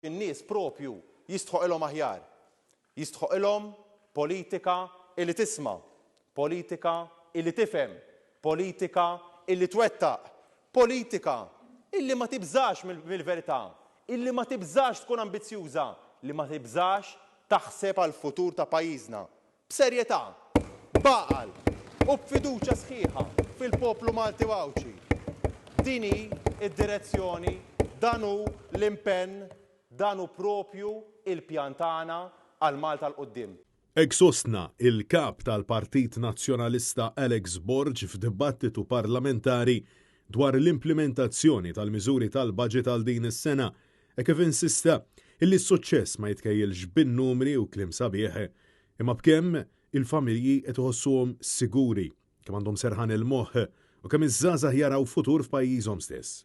In-nies propju jistħoqilhom aħjar. Jistħoqilhom politika illi tisma', politika illi tifhem, politika illi twettaq, politika illi ma tibżax mill-verità, illi ma tibżax tkun ambizzjuża, li ma tibżax taħseb għall-futur ta' pajjiżna b'serjetà, b'għaqal u b'fiduċja sħiħa fil-poplu Malti u Għawdxi. Din hi d-direzzjoni, dan hu l-impenn, dan hu proprju l-pjan tagħna għal Malta 'l quddiem. Hekk sostna il-Kap tal-Partit Nazzjonalista Alex Borg f'dibattitu parlamentari dwar l-implimentazzjoni tal-miżuri tal-budget għal din is-sena, hekk kif insista illi s-suċċess ma jitkejjilx bin-numri u kliem sabiħ, imma b'kemm il-familji qed iħossuhom siguri, kemm għandhom serħan il-moħħ u kemm iż-żgħażagħ jaraw futur f'pajjiżhom stess.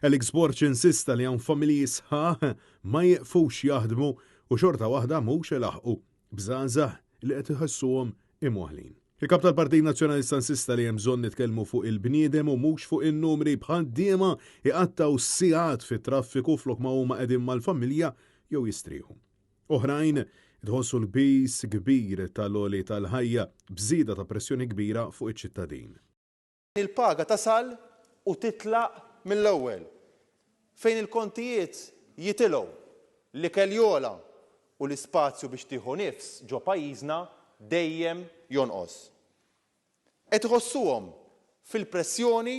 Alex Borg insista li hawn familji sħaħ ma jieqfux jaħdmu u xorta waħda mhux ilaħħqu b'żgħażagħ li qed iħossuhom imwaħħlin. Il-Kap tal-Partit Nazzjonalista insista li hemm bżonn nitkellmu fuq il-bniedem u mhux fuq in-numri b'ħaddiema jqattgħu sigħat fit-traffiku flok ma huma qegħdin mal-familja jew jistrieħu. Oħrajn tħossu l-piż kbir tal-għoli tal-ħajja b'żieda ta' pressjoni kbira fuq iċ-ċittadin. Il-paga tasal u titlaq mill-ewwel. Fejn il-kontijiet jitilgħu, l-ikel jogħla u l-ispazju biex tieħu nifs ġo pajjiżna dejjem jonqos. Qed iħossuhom fil-pressjoni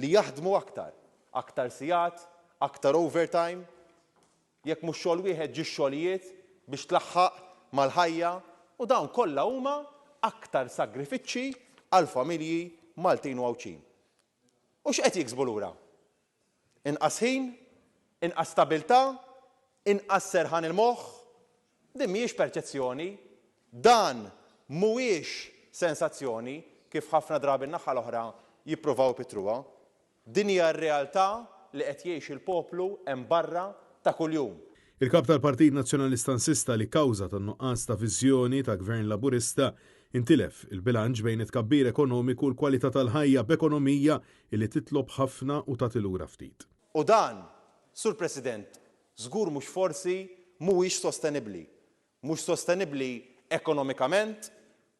li jaħdmu aktar, aktar sigħat, aktar overtime, jekk mhux xogħol wieħed ġiex xogħlijiet biex tlaħħaq mal-ħajja u dawn kollha huma aktar sagrifiċċji għall-familji Maltin u Għawdxin. U x'qed jiksbu lura? Inqas ħin, inqas stabilità, inqas serħan il-moħħ. Din mhijiex perċezzjoni, dan mhuwiex sensazzjoni kif ħafna drabi n-naħa l-oħra jippruvaw ipittruha. Din hija r-realtà li qed jgħix il-poplu hemm barra ta' kuljum. Il-Kap tal-Partit Nazzjonalista insista li kawża tan-nuqqas ta' viżjoni ta' Gvern Laburista, intilef il-bilanċ bejn it-tkabbir ekonomiku u l-kwalità tal-ħajja b'ekonomija li titlob ħafna u tagħti lura ftit. U dan, Sur President, żgur mhux forsi mhuwiex sostenibbli. Mhux sostenibbli ekonomikament,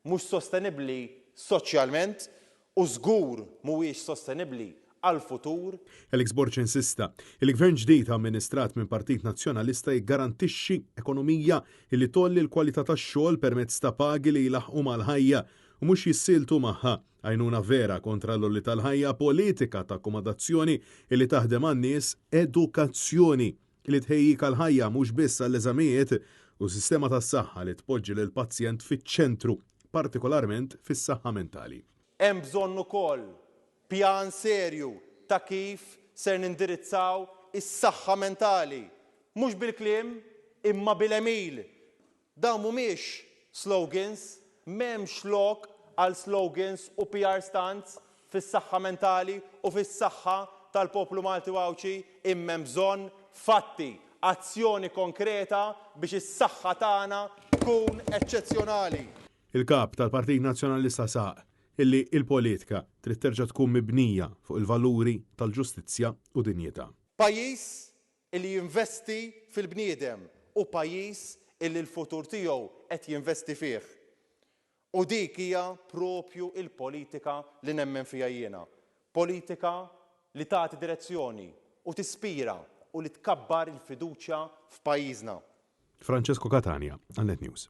mhux sostenibbli soċjalment u żgur mhuwiex sostenibbli għall-futur. Alex Borg insista li gvern ġdid amministrat minn Partit Nazzjonalista jiggarantixxi ekonomija li tgħolli l-kwalità tax-xogħol permezz ta' pagi li jlaħħqu mal-ħajja u mhux jissieltu magħha, għajnuna vera kontra l-għoli tal-ħajja, politika ta' akkomodazzjoni li taħdem għan-nies, edukazzjoni li tħejjik għall-ħajja mhux biss għall-eżamijiet u sistema tas-saħħa li tpoġġi lill-pazjent fiċ-ċentru, partikolarment fis-saħħa mentali. Hemm bżonn ukoll pjan serju ta' kif ser nindirizzaw is-saħħa mentali, mhux bil-kliem imma bil-għemil. Dawn mhumiex slogans, m'hemmx lok għal slogans u PR stunts fis-saħħa mentali u fis-saħħa tal-poplu Malti u Għawdxi imma hemm bżonn fatti, azzjoni konkreta biex is-saħħa tagħna tkun eċċezzjonali. Il-Kap tal-Partit Nazzjonalista saħaq illi l-politika trid terġa' tkun mibnija fuq il-valuri tal-ġustizzja u dinjità. Pajjiż illi jinvesti fil-bniedem u pajjiż illi l-futur tiegħu qed jinvesti fih. U dik hija proprju l-politika li nemmen fiha jiena. Politika li tagħti direzzjoni u tispira u li tkabbar il-fiduċja f'pajjiżna. Francesco Catania għal Net News.